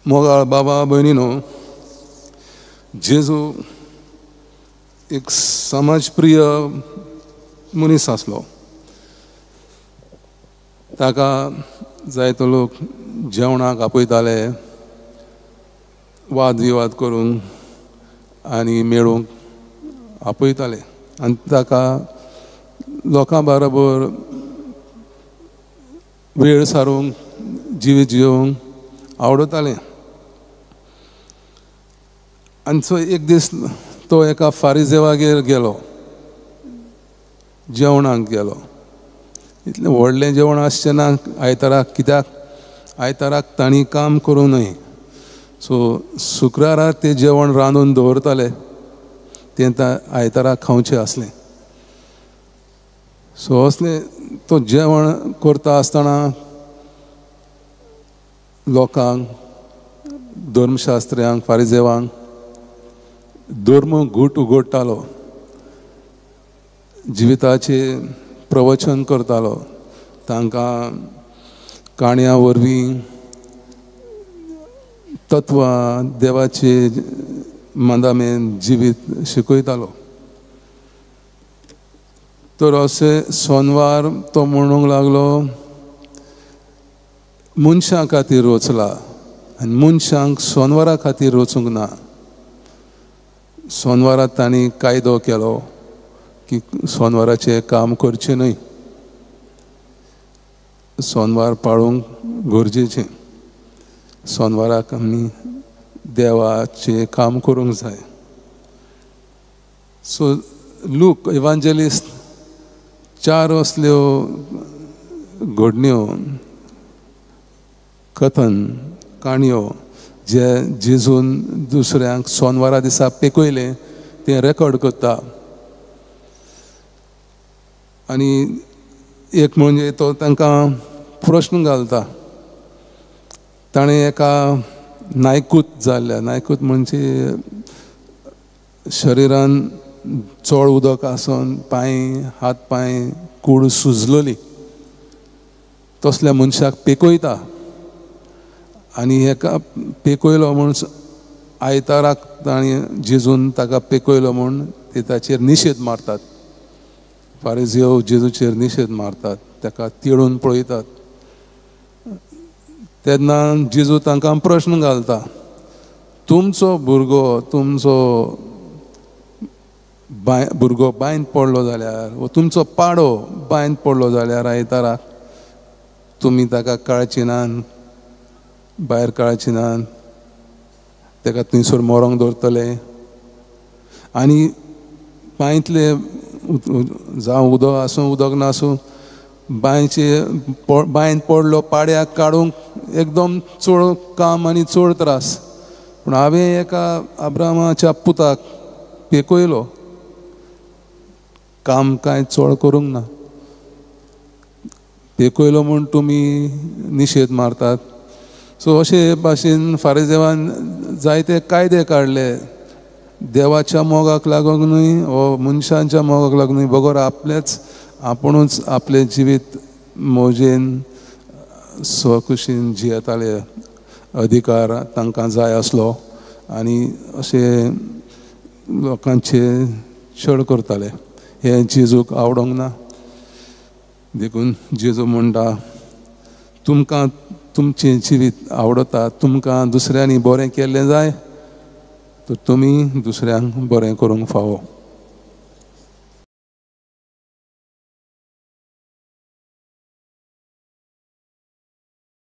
मोगाळ बाबा भयणीनो, जेजू एक समाजप्रिय मनीस आसलो। ताका जायतो लोक जेवणाक आपयताले, वाद विवाद करूंक आनी मेळूंक आपयताले आनी ताका लोकां बरोबर वेळ सारूंक, जिवीत जियोवंक आवडतालें। आनी सो एक दीस तो एका फारिजेवागेर गेलो, जेवणाक गेलो। इतलें व्हडलें जेवण आसचें ना आयताराक, कित्याक आयताराक तांणी काम करूं न्हय। सो शुक्रारा तें जेवण रांदून दवरताले, तें आयताराक खावचें आसलें। सो असलें तो जेवण करता आसतना लोकांक, धर्मशास्त्र्यांक, फारिजेवांक धर्म घूट उगडटालो, जिविताचें प्रवचन करतालो, तांकां काणयां वरवीं तत्वां, देवाचे मंदामेन जिवीत शिकयतालो। तर अशें सोनवार तो म्हणूंक लागलो, मनशां खातीर रचला आनी मनशांक सोनवारा खातीर रचूंक ना। सोनवारा तांणी कायदो केलो की सोनवाराचें काम करचें न्हय, सोनवार पाळूंक गरजेचें, सोनवाराक आमी देवाचें काम करूंक जाय। सो लूक इवांजेलिस्ट चार असल्यो घडण्यो, कथन, काणयो जे जेजून दुसऱ्यांक सोनवारा दिसा पेकयलें तें रेकॉर्ड करता। आनी एक म्हणजे तो तांकां प्रश्न घालता। ताणें एका नायकूत जाल्ल्या, नायकूत म्हणजे शरिरान चड उदक आसून पांय, हात पांय, कूड सुजलोली, तसल्या मनशाक पेकयता आनी हेका पेकयलो म्हूण आयताराक ताणें जेजून ताका पेकयलो म्हूण ते ताचेर निशेध मारतात। फारिजेव जेजूचेर निशेध मारतात, ताका तिडून पळयतात। तेन्ना जेजू तांकां प्रश्न घालता, तुमचो भुरगो, तुमचो बांय भुरगो बांयंत पडलो जाल्यार वो तुमचो पाडो बांयंत पडलो जाल्यार आयताराक तुमी ताका काळची नात, भायर काळची नात, ताका थंयसर मरोंक दवरतले आनी बांयतले जावं उदक आसूं उदक नासूं बांयचे बांयंत पडलो पाड्याक काडूंक एकदम चड काम आनी चड त्रास। पूण हांवें एका अब्रामाच्या पुताक पेकयलो, काम कांय चड करूंक ना, पेकयलो म्हूण तुमी निशेध मारतात। सो अशे भाशेन फारिजेवान जायते कायदे काडले, देवाच्या मोगाक लागून न्हय वो मनशांच्या मोगाक लागून न्हय, बगर आपलेच आपुणूच आपलें जिवीत मौजेन स्वखुशीन जियेताले। अधिकार तांकां जाय आसलो आनी अशें लोकांचे छळ करताले। हें जेजूक आवडोंक ना, देखून जेजू म्हणटा, तुमकां तुमचें जिवीत आवडता, तुमकां दुसऱ्यांनी बरें केल्लें जाय तर तुमी दुसऱ्यांक बरें करूंक फावो।